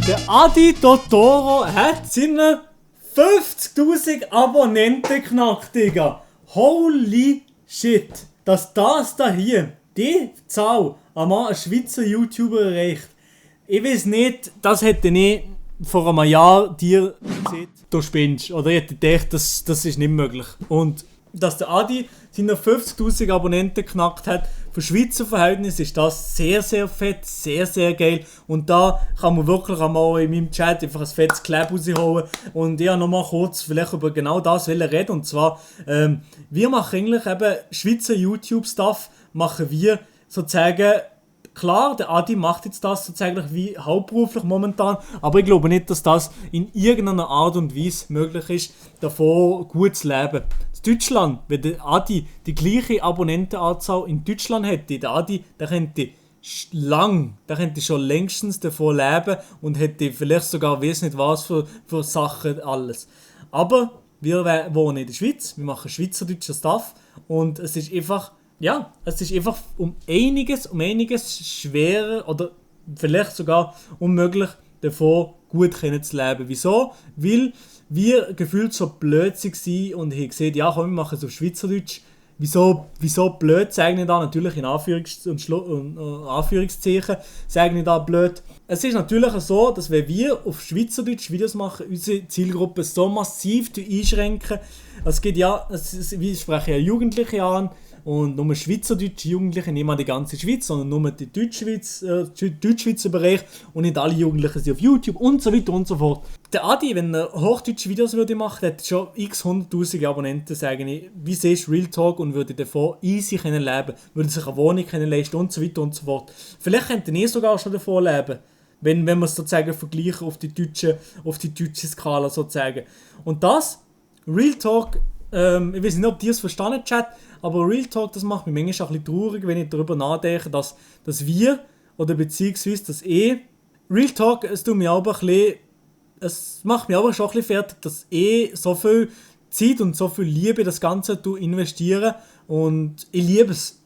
Der Adi Totoro hat seine 50.000 Abonnenten knackt, Digga. Holy shit. Dass das da hier, die Zahl, einmal ein Schweizer YouTuber erreicht. Ich weiß nicht, das hätte ich vor einem Jahr dir gesehen, du spinnst. Oder ich hätte gedacht, das ist nicht möglich. Und dass der Adi seine 50.000 Abonnenten geknackt hat, für Schweizer Verhältnis ist das sehr, sehr fett, sehr, sehr geil. Und da kann man wirklich einmal in meinem Chat einfach ein fettes Clap rausholen. Und ich nochmal kurz vielleicht über genau das reden. Und zwar, wir machen eigentlich eben Schweizer YouTube-Stuff, machen wir sozusagen. Klar, der Adi macht jetzt das sozusagen wie hauptberuflich momentan, aber ich glaube nicht, dass das in irgendeiner Art und Weise möglich ist, davon gut zu leben. In Deutschland, wenn der Adi die gleiche Abonnentenanzahl in Deutschland hätte, der Adi, der könnte schon längstens davon leben und hätte vielleicht sogar, weiß nicht was für Sachen alles. Aber wir wohnen in der Schweiz, wir machen schweizerdeutscher Stuff und es ist einfach um einiges schwerer oder vielleicht sogar unmöglich, davon gut zu leben. Wieso? Weil wir gefühlt so blöd waren und haben gesagt, ja komm, wir machen es auf Schweizerdeutsch. Wieso blöd, sage ich da natürlich in Anführungszeichen, sage ich da blöd. Es ist natürlich so, dass wenn wir auf Schweizerdeutsch Videos machen, unsere Zielgruppe so massiv einschränken. Es geht ja, wir sprechen ja Jugendliche an und nur schweizerdeutsche Jugendliche, nicht mal die ganze Schweiz, sondern nur die Deutschschweizer Bereich und nicht alle Jugendlichen sind auf YouTube und so weiter und so fort. Der Adi, wenn er hochdeutsche Videos würde machen, hat schon x 100'000 Abonnenten, sage ich, wie siehst Real Talk und würde davon easy leben, würde sich eine Wohnung leisten und so weiter und so fort. Vielleicht könnte er sogar schon davon leben, wenn wir es sozusagen vergleichen auf die deutsche Skala sozusagen. Und das, Real Talk, ich weiß nicht, ob ihr es verstanden, Chat, aber Real Talk, das macht mich manchmal auch ein bisschen traurig, wenn ich darüber nachdenke, dass wir, oder beziehungsweise dass Real Talk, es macht mich aber schon ein bisschen fertig, dass so viel Zeit und so viel Liebe das Ganze investieren und ich liebe es,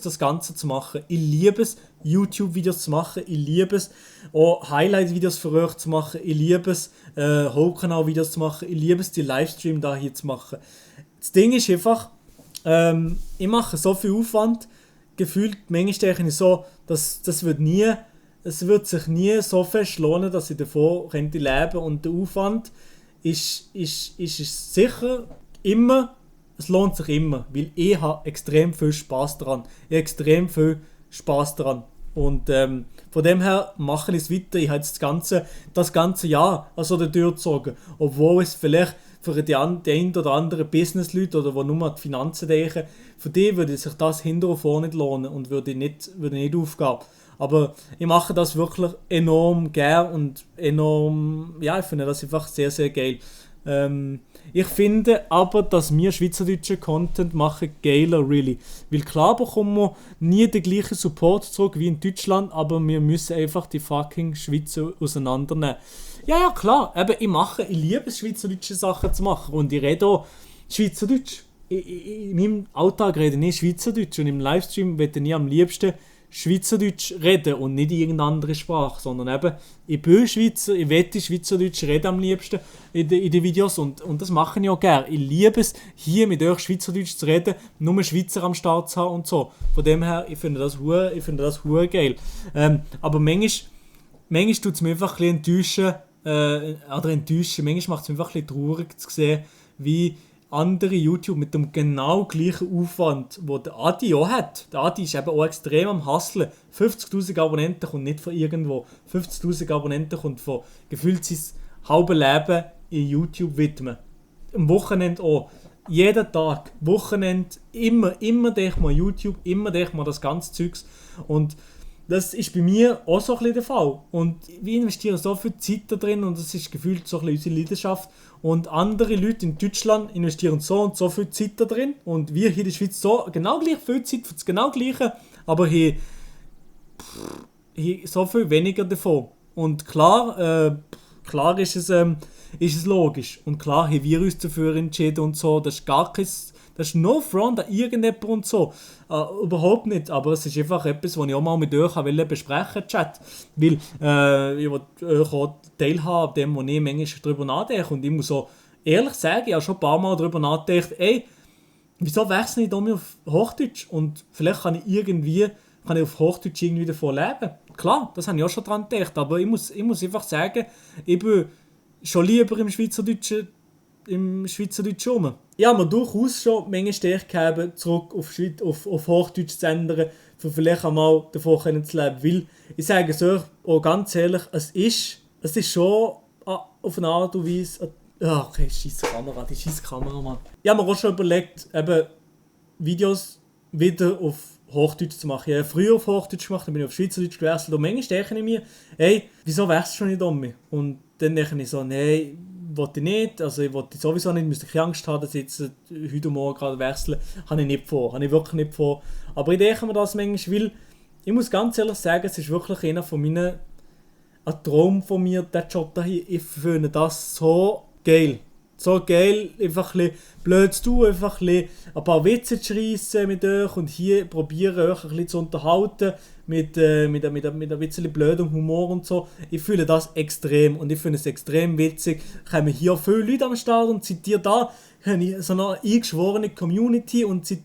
das Ganze zu machen. Ich liebe es, YouTube-Videos zu machen. Ich liebe es, auch Highlight-Videos für euch zu machen. Ich liebe es, Hauptkanal-Videos zu machen. Ich liebe es, die Livestream da hier zu machen. Das Ding ist einfach, ich mache so viel Aufwand, gefühlt, manchmal denke ich so, es wird sich nie so fest lohnen, dass ich davon leben könnte. Und der Aufwand ist sicher immer, es lohnt sich immer, weil ich habe extrem viel Spass daran. Und von dem her mache ich es weiter. Ich habe jetzt das ganze Jahr also durchgezogen. Obwohl es vielleicht für die ein oder andere Business-Leute oder die nur an die Finanzen denken, für die würde sich das hinter und vorne nicht lohnen und würde nicht aufgehen. Aber ich mache das wirklich enorm gern und enorm, ja, ich finde das einfach sehr, sehr geil. Ich finde aber, dass wir schweizerdeutschen Content machen geiler, really. Weil klar bekommen wir nie den gleichen Support zurück wie in Deutschland, aber wir müssen einfach die fucking Schweizer auseinandernehmen. Ja, klar, eben, ich liebe es, schweizerdeutsche Sachen zu machen und ich rede auch Schweizerdeutsch. In meinem Alltag rede ich Schweizerdeutsch und im Livestream werde ich am liebsten Schweizerdeutsch reden und nicht irgendeine andere Sprache, sondern eben, ich bin Schweizer, ich will Schweizerdeutsch reden am liebsten in den Videos und das mache ich auch gerne. Ich liebe es, hier mit euch Schweizerdeutsch zu reden, nur Schweizer am Start zu haben und so. Von dem her, ich finde das hure geil. Aber manchmal tut es mir einfach ein bisschen enttäuschen, manchmal macht es mir einfach ein bisschen traurig zu sehen, wie andere YouTube mit dem genau gleichen Aufwand, den der Adi auch hat. Der Adi ist eben auch extrem am Hustlen. 50'000 Abonnenten kommt nicht von irgendwo. 50'000 Abonnenten kommt von gefühlt sein halbes Leben in YouTube widmen. Am Wochenende auch. Jeden Tag. Wochenende immer denke ich mal YouTube, immer denke ich mal das ganze Zeugs. Und das ist bei mir auch so ein bisschen der Fall. Und wir investieren so viel Zeit da drin und das ist gefühlt so ein bisschen unsere Leidenschaft. Und andere Leute in Deutschland investieren so und so viel Zeit da drin. Und wir hier in der Schweiz so genau gleich viel Zeit für das genau Gleiche, aber hier so viel weniger davon. Und klar ist es logisch. Und klar haben wir uns dafür entschieden und so. Das ist Das ist no front an irgendjemand und so. Überhaupt nicht. Aber es ist einfach etwas, was ich auch mal mit euch besprechen wollte, Chat. Weil ich will euch auch teilhaben an dem, wo ich manchmal darüber nachdenke. Und ich muss auch ehrlich sagen, ich habe schon ein paar Mal darüber nachgedacht, wieso wechsle ich da mal auf Hochdeutsch? Und vielleicht kann ich auf Hochdeutsch irgendwie davon leben. Klar, das habe ich auch schon dran gedacht. Aber ich muss einfach sagen, ich bin schon lieber im Schweizerdeutschen rum. Ich habe mir durchaus schon Menge Stärke gegeben, zurück auf Hochdeutsch zu ändern, für vielleicht einmal davon zu leben. Weil, ich sage es euch auch ganz ehrlich, es ist schon auf eine Art und Weise... Okay, die scheiß Kamera, Mann. Ich habe mir auch schon überlegt, eben Videos wieder auf Hochdeutsch zu machen. Ich habe früher auf Hochdeutsch gemacht, dann bin ich auf Schweizerdeutsch gewechselt und manchmal denke ich mir, wieso wechselst du nicht um mich? Und dann denke ich so, nein, wollte ich nicht, also ich wollte sowieso nicht, müsste keine Angst haben, dass ich jetzt heute und morgen gerade wechseln, habe ich wirklich nicht vor. Aber ich denke mir das manchmal, weil ich muss ganz ehrlich sagen, es ist wirklich einer von meinen, ein Traum von mir, der Job da hier. Ich finde das so geil. So geil, einfach ein bisschen blöd zu tun, einfach ein paar Witze zu schreissen mit euch und hier probieren euch ein bisschen zu unterhalten mit ein bisschen blödem Humor und so. Ich fühle das extrem und ich finde es extrem witzig. Ich habe hier viele Leute am Start und seit dir da habe ich so eine eingeschworene Community und sie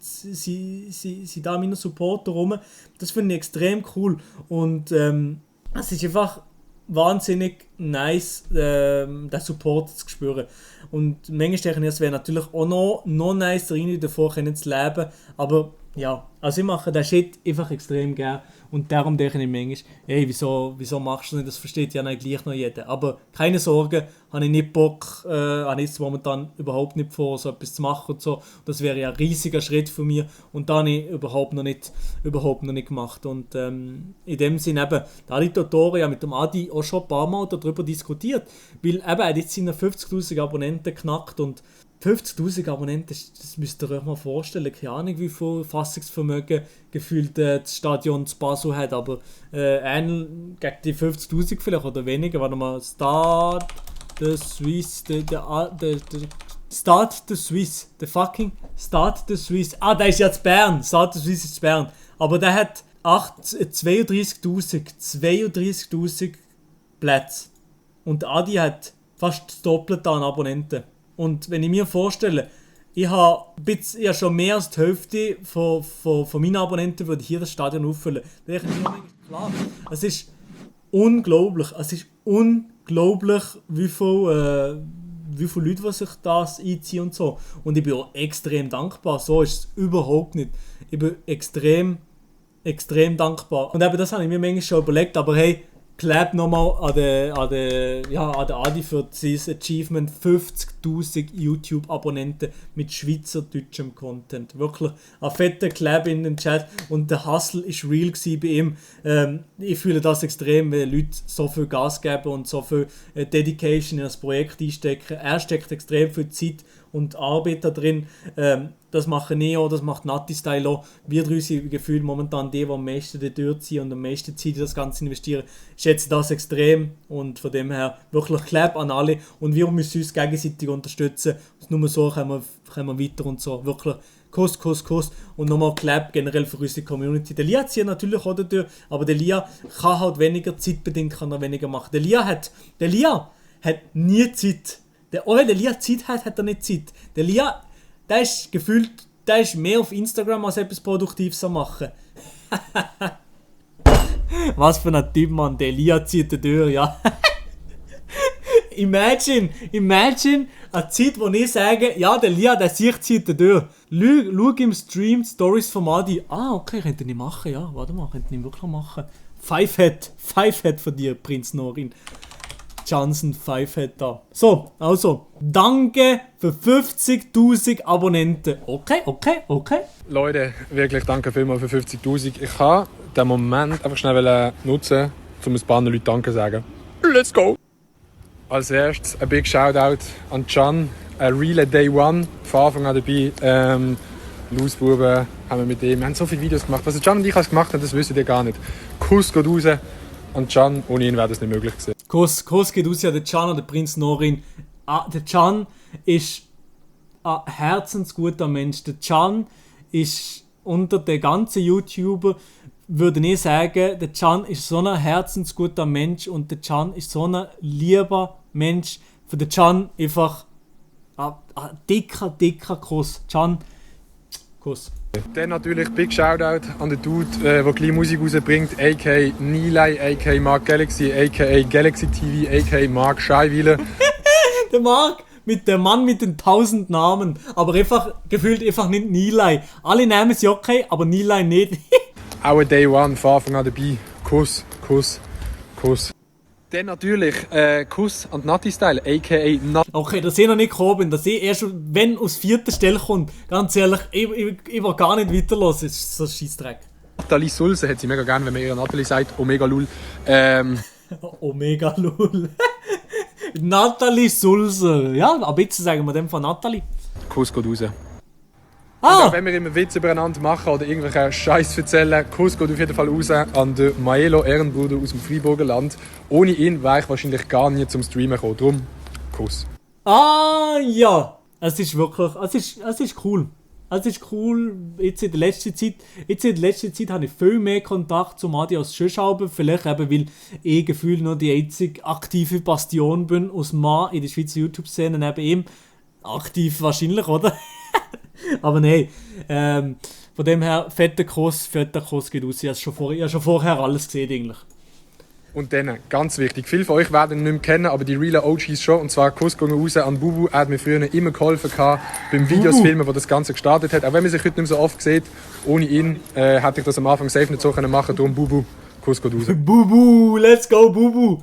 da meine Supporter rum. Das finde ich extrem cool und es ist einfach wahnsinnig nice, den Support zu spüren. Und manchmal denke ich, es wäre natürlich auch noch nicer, rein davor zu leben. Aber ja, also ich mache den Shit einfach extrem gerne. Und darum denke ich manchmal, wieso machst du das nicht? Das versteht ja nicht gleich noch jeder. Aber keine Sorge, habe ich nicht Bock, habe ich jetzt momentan überhaupt nicht vor, so etwas zu machen und so. Das wäre ja ein riesiger Schritt für mich. Und da habe ich überhaupt noch nicht gemacht. Und in dem Sinne eben, der Adi Totoro ja mit dem Adi auch schon ein paar Mal darüber diskutiert. Weil eben, er hat jetzt seine 50'000 Abonnenten geknackt und 50'000 Abonnenten, das müsst ihr euch mal vorstellen. Keine Ahnung, wie viel Fassungsvermögen gefühlt das Stadion zu Basel hat, aber gegen die 50'000 vielleicht oder weniger. Warte mal, Start the Swiss, Start the Swiss, the fucking Start the Swiss. Der ist ja zu Bern, Start the Swiss ist zu Bern. Aber der hat 32'000 Plätze. Und Adi hat fast das Doppelte an Abonnenten. Und wenn ich mir vorstelle, ich habe schon mehr als die Hälfte von meinen Abonnenten würde hier das Stadion auffüllen. Da denke ich mir klar, es ist unglaublich, wie viele Leute die sich das einziehen und so. Und ich bin auch extrem dankbar, so ist es überhaupt nicht. Ich bin extrem dankbar. Und eben das habe ich mir manchmal schon überlegt, aber hey, Clap nochmal an den Adi für sein Achievement, 50'000 YouTube-Abonnenten mit schweizerdeutschem Content. Wirklich ein fetter Clap in den Chat und der Hustle war real bei ihm. Ich fühle das extrem, wenn Leute so viel Gas geben und so viel Dedication in das Projekt einstecken. Er steckt extrem viel Zeit und Arbeit da drin. Das mache ich auch, das macht Natti-Style auch. Wir drei sind gefühlt momentan die am meisten durchziehen und am meisten Zeit in das Ganze investieren. Ich schätze das extrem und von dem her wirklich Clap an alle und wir müssen uns gegenseitig unterstützen. Nur so können wir weiter und so. Wirklich Kuss. Und nochmal Clap generell für unsere Community. Der Lia zieht natürlich auch dadurch, aber der Lia kann halt weniger, zeitbedingt kann er weniger machen. Der Lia hat nie Zeit. Der Lia Zeit hat er nicht Zeit. Der Lia, der ist gefühlt, der ist mehr auf Instagram als etwas Produktives zu machen. Was für ein Typ, Mann, der Lia zieht die Tür, ja. Imagine eine Zeit, wo ich sage, ja, der Lia, der zieht die Tür. Schau im Stream Stories von Adi. Okay, könnte ich nicht machen, ja. Warte mal, könnte ich wirklich machen. Five-Head von dir, Prinz Norin. Johnson Five-Head da. So, also, danke für 50'000 Abonnenten. Okay. Leute, wirklich danke vielmals für 50'000. Ich kann den Moment einfach schnell nutzen, um ein paar Leuten Danke zu sagen. Let's go! Als erstes ein Big Shoutout an Can, ein realer Day One, von Anfang an dabei. Lausbuben haben wir mit ihm. Wir haben so viele Videos gemacht. Was Can und ich gemacht haben, das wisst ihr gar nicht. Kuss geht raus an Can, ohne ihn wäre das nicht möglich gewesen. Kuss geht raus an den Can und den Prinz Norin. Der Can ist ein herzensguter Mensch. Der Can ist unter den ganzen YouTuber, würde ich sagen, der Can ist so ein herzensguter Mensch und der Can ist so ein lieber Mensch. Für den Can einfach ein dicker Kuss. Can, Kuss. Dann natürlich Big Shoutout an den Dude, der gleich Musik rausbringt, a.k.a. Nilay, a.k.a. Mark Galaxy, a.k.a. Galaxy TV, a.k.a. Mark Scheiwille. Der Mark, mit dem Mann mit den 1000 Namen, aber einfach gefühlt einfach nicht Nilay. Alle Namen sind okay, aber Nilay nicht. Auch ein Day One, von Anfang an dabei. Kuss. Dann natürlich Kuss an Nati-Style, a.k.a. Nat. Okay, dass ich noch nicht gekommen bin, dass ich erst, wenn aus 4. Stelle kommt, ganz ehrlich, ich will gar nicht weiterhören, das ist so ein Scheissdreck. Nathalie Sulze hat sie mega gerne, wenn man ihr Nathalie sagt, Omega Lul. Omega Lul. Nathalie Sulze. Ja, aber jetzt sagen wir dem von Nathalie. Kuss geht raus. Ah! Auch wenn wir immer Witze übereinander machen oder irgendwelche Scheiß erzählen, Kuss geht auf jeden Fall raus an den Maelo Ehrenbruder aus dem Freiburger Land. Ohne ihn wäre ich wahrscheinlich gar nie zum Streamen gekommen. Drum, Kuss. Ah, ja. Es ist wirklich, es ist cool. Es ist cool. Jetzt in der letzten Zeit habe ich viel mehr Kontakt zum Adi als Schöschauben. Vielleicht eben, weil ich gefühlt nur die einzige aktive Bastion bin aus Mann in der Schweizer YouTube-Szene neben ihm. Aktiv wahrscheinlich, oder? Aber nein, von dem her, fetter Kuss geht raus. Ich habe schon vorher alles gesehen eigentlich. Und dann, ganz wichtig, viele von euch werden ihn nicht mehr kennen, aber die realen OGs schon. Und zwar Kuss gehen raus an Bubu. Er hat mir früher immer geholfen beim Videosfilmen, wo das Ganze gestartet hat. Auch wenn man sich heute nicht mehr so oft sieht, ohne ihn hätte ich das am Anfang safe nicht so machen können. Darum Bubu, Kuss geht raus. Bubu, let's go Bubu!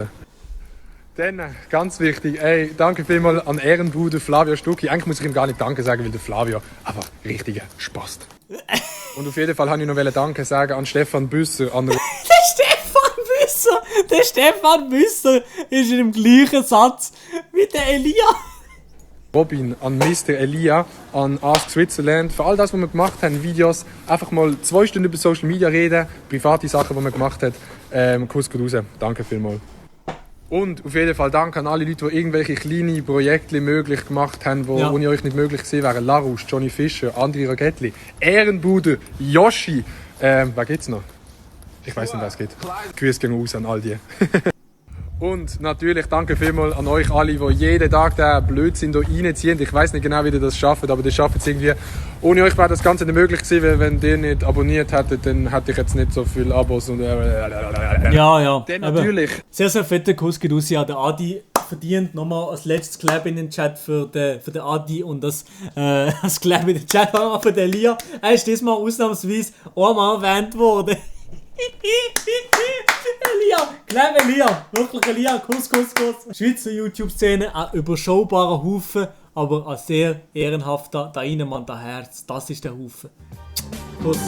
Dann, ganz wichtig, danke vielmals an Ehrenbruder Flavio Stucki. Eigentlich muss ich ihm gar nicht Danke sagen, weil der Flavio einfach richtiger Spaß. Und auf jeden Fall wollte ich noch Danke sagen an Stefan Büsser. Der Stefan Büsser ist in dem gleichen Satz wie der Elia. Robin, an Mr. Elia, an Ask Switzerland. Für all das, was wir gemacht haben, Videos, einfach mal 2 Stunden über Social Media reden, private Sachen, die man gemacht hat. Kuss geht raus. Danke vielmals. Und auf jeden Fall danke an alle Leute, die irgendwelche kleine Projekte möglich gemacht haben, die ohne euch nicht möglich gewesen wären. Larouche, Johnny Fischer, André Ragettli, Ehrenbruder, Yoshi. Wer gibt's noch? Ich weiß nicht, wer es gibt. Grüße gehen raus an all die. Und natürlich danke vielmals an euch alle, die jeden Tag den Blödsinn hier reinziehen. Ich weiß nicht genau, wie ihr das schafft, aber ihr schafft es irgendwie. Ohne euch wäre das Ganze nicht möglich gewesen, weil wenn ihr nicht abonniert hättet, dann hätte ich jetzt nicht so viele Abos. Und ja. Dann natürlich. Sehr, sehr fetter Kuss geht raus. Ja, der Adi verdient nochmal als letztes Clap in den Chat für den Adi und das Clap in den Chat auch für den Elia. Er ist diesmal ausnahmsweise einmal erwähnt worden. Elia, Clap Elia, wirklich Elia, Kuss. Schweizer YouTube-Szene, ein überschaubarer Haufen, aber ein sehr ehrenhafter, da rein man da Herz, das ist der Haufen. Kuss.